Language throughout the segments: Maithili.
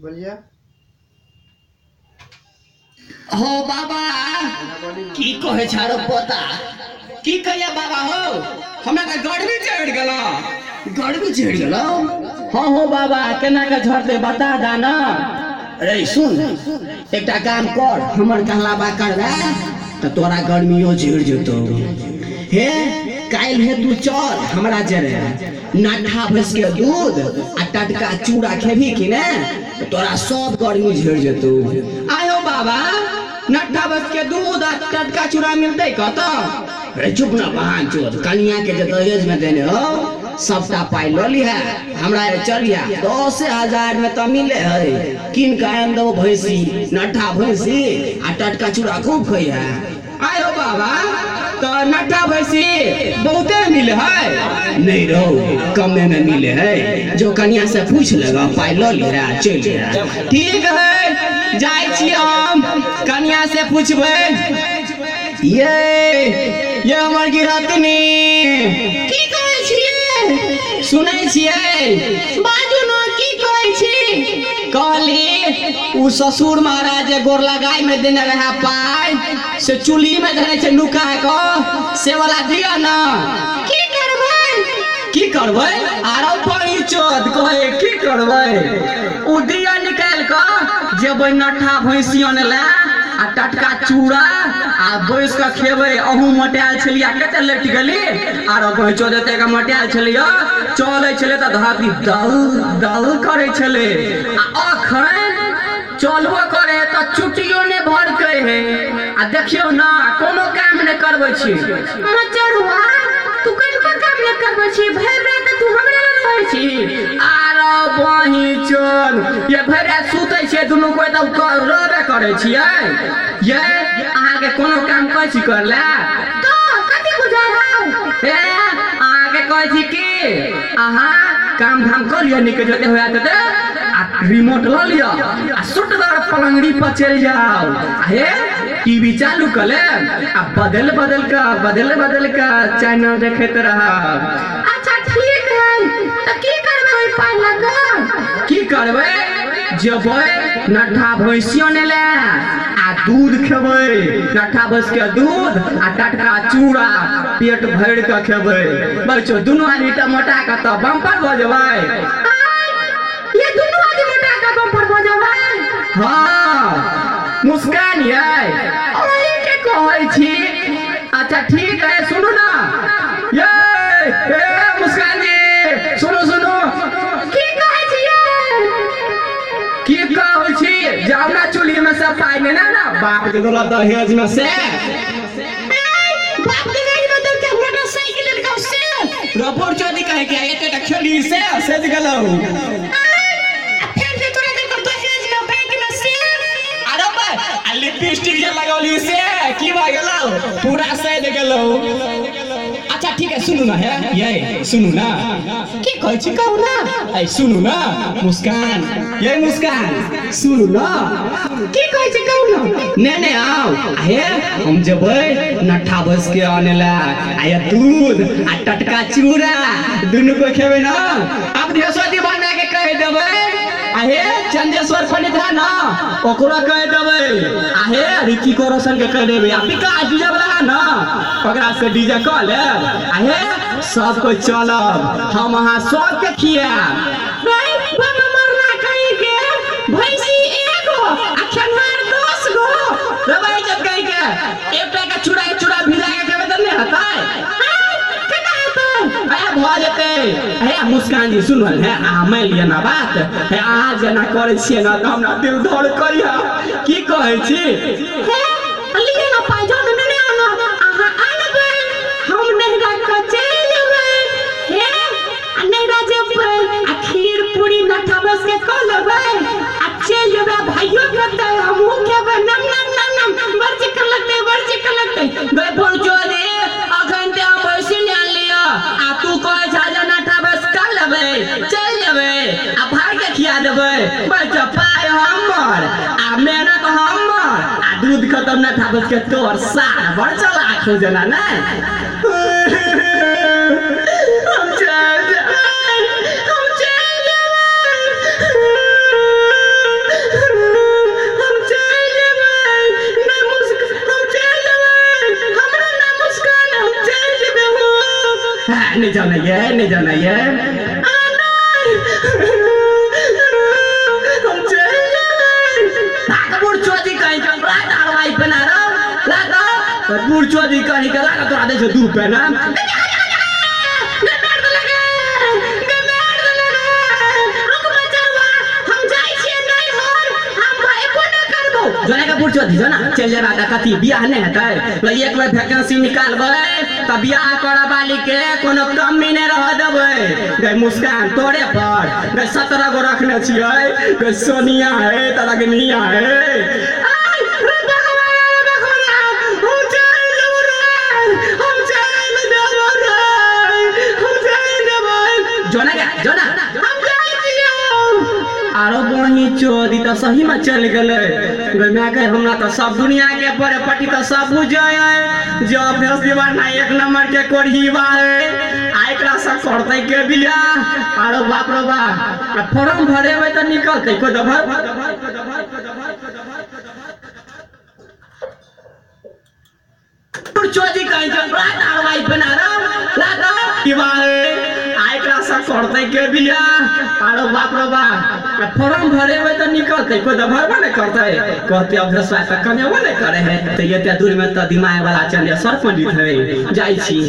बोलिए। हो बाबा की कहे छारो पोता, की कहिया बाबा हो, हमरा के गर्मी चढ़ गेल। गर्मी चढ़ गेल? हाँ हो बाबा, केना के झड़ते बता दा ना। अरे सुन, एकटा काम कर, हमर कहलाबा करबे त तोरा गर्मियो झड़ जेतौ। हे काल्हि हे तू चल हमरा जरे नाठा भैंस के दूध आ टटका चूड़ा खेबी कि ने, तोरा सब गर्मी झड़ जेतौ। आयो बाबा, नट्ठा भैंस के दूध आ टटका चूड़ा मिलतै कत? अरे चुप ना बहान चोद, कनिया के जे दहेज में देने हो सबटा पाइ लऽ लिहा, हमरा चलिया 10,000 में तऽ मिले है, किन के आनि देबो भैंसी, नट्ठा भैंसी आ टटका चूड़ा खूब खइहा। आयो बाबा, तो नट्ठा भैंसी बहुते मिले है? नहीं रहो, कमे में मिले है, जो कनिया से पूछ लेगा पाइ लऽ लिहा चलि जा। ठीक है, जाइ छी हम कनिया से पूछबै। ये हमर गिरहतनी की कहै छियै? सुनै छियै? बाजू न, की कहै छी? कहली उ ससुर महाराज जे गोर लगाई में देने रहे पाइ, से चूल्ही में धरे छै नुका क, से वाला दिअ ना। की करबै? की करबै? आरो पानि चोद कहे की करबै? उ दिया निकालि क जेबै नट्ठा भैंसी अनै लए आ टटका चूड़ा आ बैस क खेबै। अहूँ मोटायल छलियै, कते लटि गेली, आरो भैंसो देते के मोटायल छलियै, चलै छलै तऽ धरती दल दल करै छलै, आ अखन चलबो करे तऽ चुटियो नहि भरकै है। आ देखियौ ना, कोनो काम नहि करबै छी। मचरुआ, तू कनिको काम नहि करबै छी, भरि राति तू हमरे लग रहै छी। आरो बही चल, ये भरि राति सुतै छियै दुनू कोइ तब रहबे करै छियै। ये अहाँके कोनो काम कहै छी कर ले? तऽ कथी बुझाइ हौ? ए अहाँके कहै छी कि अहाँ काम धाम कऽ लिअ, नीक जते होयत ते आ रिमोट लऽ लिअ आ सुटगर पलंगड़ी पर चलि जाउ, आ हे टीवी चालू कऽ लेब आ बदल बदल कऽ बदल बदल कऽ चैनल देखैत रहब। अच्छा ठीक है, तऽ की करबै ओहि पाइ लऽ कऽ? की करबै? जेबै नट्ठा भैंसियो ने ले आ दूध खेबै, नट्ठा भैंस के दूध आ टटका चूड़ा पेट भरि कऽ खेबै। बच्चो दुनू आदमी तऽ मोटा कऽ तऽ बम्पर भऽ जेबै। ये दुनू आदमी मोटा कऽ बम्पर भऽ जेबै? हाँ मुस्कान यै, ओहि के कहै छी। अच्छा ठीक है, सुनू ना ये, ए मुस्कान जी सुनू सुनू। की कहै छियै? की कहै छी? जाउ ना चूल्ही में सब पाइ ने ना बाप के दौलत दहेज में से। बाप के दहेज में देलकै मोटरसाइकिल लेलकौ से। रबड़ चोरी कहे के एते टा खेली से सेज गेलौ। फेर जे तोरा देलकौ दहेज में बैंक में से। अरे बा, आ लिपस्टिक जे लगौली से की भऽ गेलौ? पूरा सैद गेलौ। अच्छा ठीक है, सुनू ना हे, ये सुनू ना, की कहै छी कहू ना। ऐ सुनू ना मुस्कान, ये मुस्कान सुनू ना, की कहै छी कहू ना। ने ने आउ, हे हम जेबै नट्ठा भैंस के आने ला, आ ये दूध आ टटका चूड़ा दुनू को खेबै ना। अब ढेसो बना के कहि देबै, आ हे चंदेश्वर पंडित है ना ओकरो कहि देबै, आ हे ऋतिक रोशन के कहि देबै, आ विकास डीजे वाला है ना ओकरा से डीजे कऽ लेब, आ हे सब कोइ चलब, हम अहाँ सबके खियाब। मरना कहीं के भैंसी एगो आ खेनहार 10 गो। रबै जब कहीं के एकटा के चूड़ा के चूड़ा भिजा के खेबै तऽ नहि हेतै? केना हेतै? अरे भऽ जेतै। हे मुस्कान जी सुनल है, अहाँ मानि लिअ ना बात, हे अहाँ जेना करै छियै ना तऽ हमरा दिल धड़कैया। की कहै छी? हे लिअ ना पाइ, जाउ ने नेने आउ ना, अहाँ आनबै हम नैहरा कऽ चलि जेबै। हे आ नैहरा जेबै आ खीर पूरी नट्ठा भैंस के कऽ लेबै आ चलि जेबै, भाइयो खेतै हमहूँ खेबै। नम नम नम नम बड़ चिकन लगतै, बड़ चिकन लगतै। गै भौजोरी, अखन ते हम भैंसी ने आनलिअ आ तू कहै छह जे नट्ठा भैंस कऽ लेबै चलि जेबै आ भाय के खिया देबै। बच्चा पाइ हमर आ मेहनत हमर आ दूध खतम नट्ठा भैंस के तोर सार बड़ चलाक हो जेना नै। हम चलि जेबै, हम चलि जेबै। जानैए नहि जानैए। हम चलि जेबै। भाग चोदी कहीं के रात हलवाई पेना रहो लात बूढ़ चोदी कहीं के लात तोरा दै छौ 2 पेना। जोना के बूढ़ चोदी जो ना चलि जेबा तऽ कथी बियाह नहि हेतै? तो एक बेर वैकेंसी निकालबै तऽ बियाह करऽ वाली के कोनो कमी नहि रहऽ देबै। गै मुस्कान तोरे पर गै 17 गो रखने छियै, गै सोनिया है तऽ रगनिया है। जोना गे जोना आरो बही चोदी तऽ सही में चलि गेलै। गै माय के हमरा तऽ सब दुनिया के बड़े पट्टी तऽ सब बुझै है जो अभ्यास दीवाना 1 नंबर के कोढ़ीबा है, आ एकरा से करतै के बियाह। आरो बाप रो बाप, आ फॉर्म भरेबै तऽ निकलतै कोइ तऽ भर। चोदी कहीं के रात हलवाई पेना रहो लात दीवा है, आ एकरा से करतै के बियाह। आरो बाप रो बाप, आ फॉर्म भरेबै तऽ निकलतै कोइ तऽ भरबो नहि करतै। कहतै अभ्यास तऽ कमेबो नहि करे है तऽ एते दूर में तऽ दिमाग वाला चंदेश्वर पंडित है। जाइ छी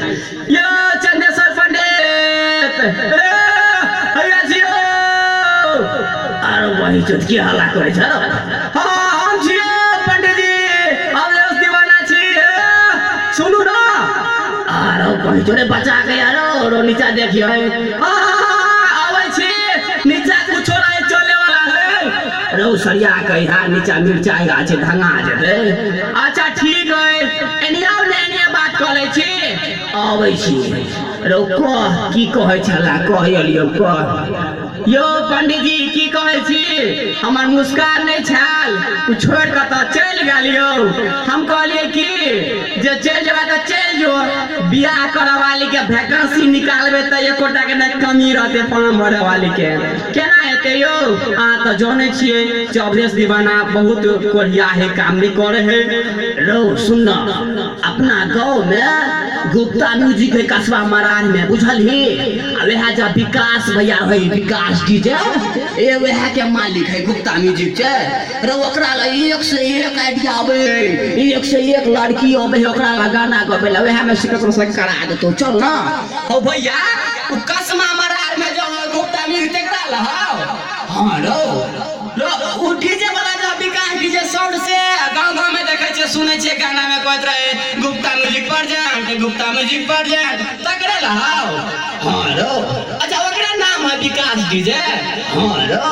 यो चंदेश्वर पंडित, ए हैया छियो। आरो वही चोद की हल्ला करै छ? हाँ हम छियो पंडित जी, अभ्यास दीवाना छी, सुनू ना। आरो कहीं तोरे बचा के यारो रो नीचा देखियो, आबै छी नीचा कुछो नहीं चले वाला है। रो सरिया के यहाँ नीचा मिरचाई गाछ धंगा जेतै। अच्छा ठीक है, एनिया ने एनिया बात कऽ लै छी, आबै छी। रो कह की कहै छला, कह लियौ कह। यो पंडित जी की कहै छी, हमर मुस्कान नहि छल, ओ छोड़ि कऽ तऽ चलि गेलियौ। हम कहलियै कि जे चलि जेबै तऽ चलि जो, बियाह करऽ वाली के वैकेंसी निकालबै तऽ एकोटा के नहि कमी रहतै फॉर्म भरे वाली के। केना हेतै यौ? अहाँ तऽ जानै छियै जे अवधेश दीवाना बहुत कोढ़िया है, काम नहि करै है। रौ सुन न, अपना गाँव में गुप्ता म्यूजिक है कस्बा मरार में, बुझलही? आ वएह जब विकास भैया है, विकास डीजे, ए वएह के मालिक है गुप्ता म्यूजिक के। रे ओकरा ला 1 से 1 आइडिया आबै, 1 से 1 लड़की आबै, ओकरा ला गाना गबै ला, वएह में से ककरो से करा देतौ। चल ना हो भैया, उ कस्बा मरार में जो है गुप्ता म्यूजिक तेकरा ला हौ। हाँ रो रो उ डीजे वाला जो विकास डीजे साउंड से गांव गांव में देखै छियै सुनै छियै गाना में कहैत रहे गुप्ता म्यूजिक पर जान, गुप्ता म्यूजिक पर जान, तकरे ला हौ। हाँ रो, अच्छा ओकरे नाम है विकास डीजे। हाँ रो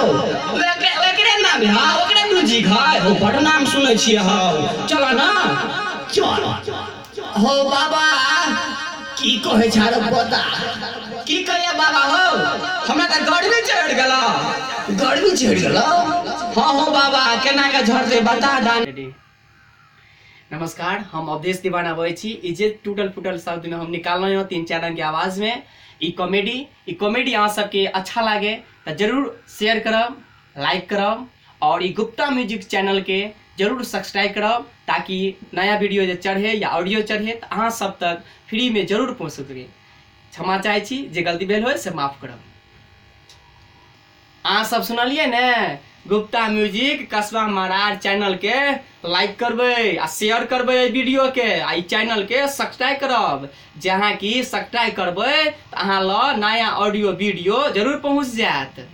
ओकरे नाम है, हाँ ओकरे म्यूजिक है, हो बड़ नाम सुनै छियै हौ। चल ना चल। हो बाबा की कहै छ रे बता, की कहैया बाबा हो? हमरा तऽ गर्मी चढ़ि गेल, गर्मी चढ़ि गेल। हाँ हो बाबा केना के झड़तै बता दा। नमस्कार, हम अवधेश दीवाना बजै छी। ई जे टूटल फूटल शब्द में हम निकाललहुँ हँ 3-4 रंग के आवाज में, ई कॉमेडी अहाँ सबके अच्छा लागे तऽ जरूर शेयर करब, लाइक करब और ई गुप्ता म्यूजिक चैनल के जरूर सब्सक्राइब करब ताकि नया वीडियो जे चढ़े या ऑडियो चढ़े तऽ अहाँ सब तक फ्री में जरूर पहुँच सके। क्षमा चाहै छी, जे गलती भेल हो से माफ करब। अहाँ सब सुनलियै ने? गुप्ता म्यूजिक कस्बा मरार चैनल के लाइक करबै आ शेयर करबै एहि वीडियो के, आ ई चैनल के सब्सक्राइब करब। जहाँ कि सब्सक्राइब करबै तऽ अहाँ लग नया ऑडियो वीडियो जरूर पहुँच जायत।